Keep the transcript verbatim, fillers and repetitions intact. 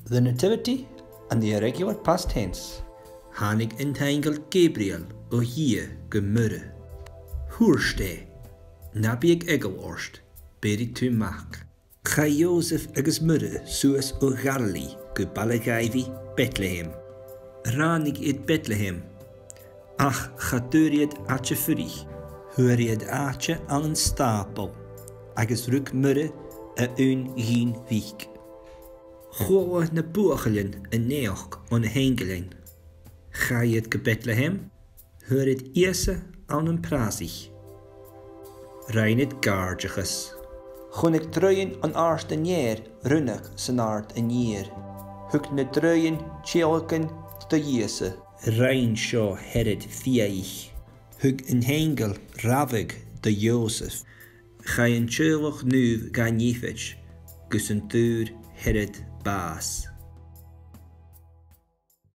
The Nativity and the irregular past tense. Thàinig an t-aingeal Gabriel o Dhia gu Moire. Thuirt e, "Na biodh eagal ort, bheirigh tu mac." Chaidh Iòsaph agus Moire suas o Ghalile gu baile dhaibhidh, Bethlehem. Ràinig iad Bethlehem, ach cha d' fhuair iad àite-fuirich. Fhuair iad àite ann an stàball, agus rug Moire a h-aon ghin mhic. Chuala na buachaillean an naidheachd o na h-ainglean. Chaidh iad gu Bethlehem, fhuair iad Ìosa ann am pràsaich. Rinn iad gàirdeachas. Chunnaic draoidhean an Àird an Ear rionnach san Àird an Iar. Thug na draoidhean teaghlaichean do dh'Ìosa. Rinn seo Herod fiadhaich. Thug an t-aingeal rabhadh do Iòsaph. Chaidh an teaghlach naomh dhan Èipheit gus an d' fhuair Herod bàs.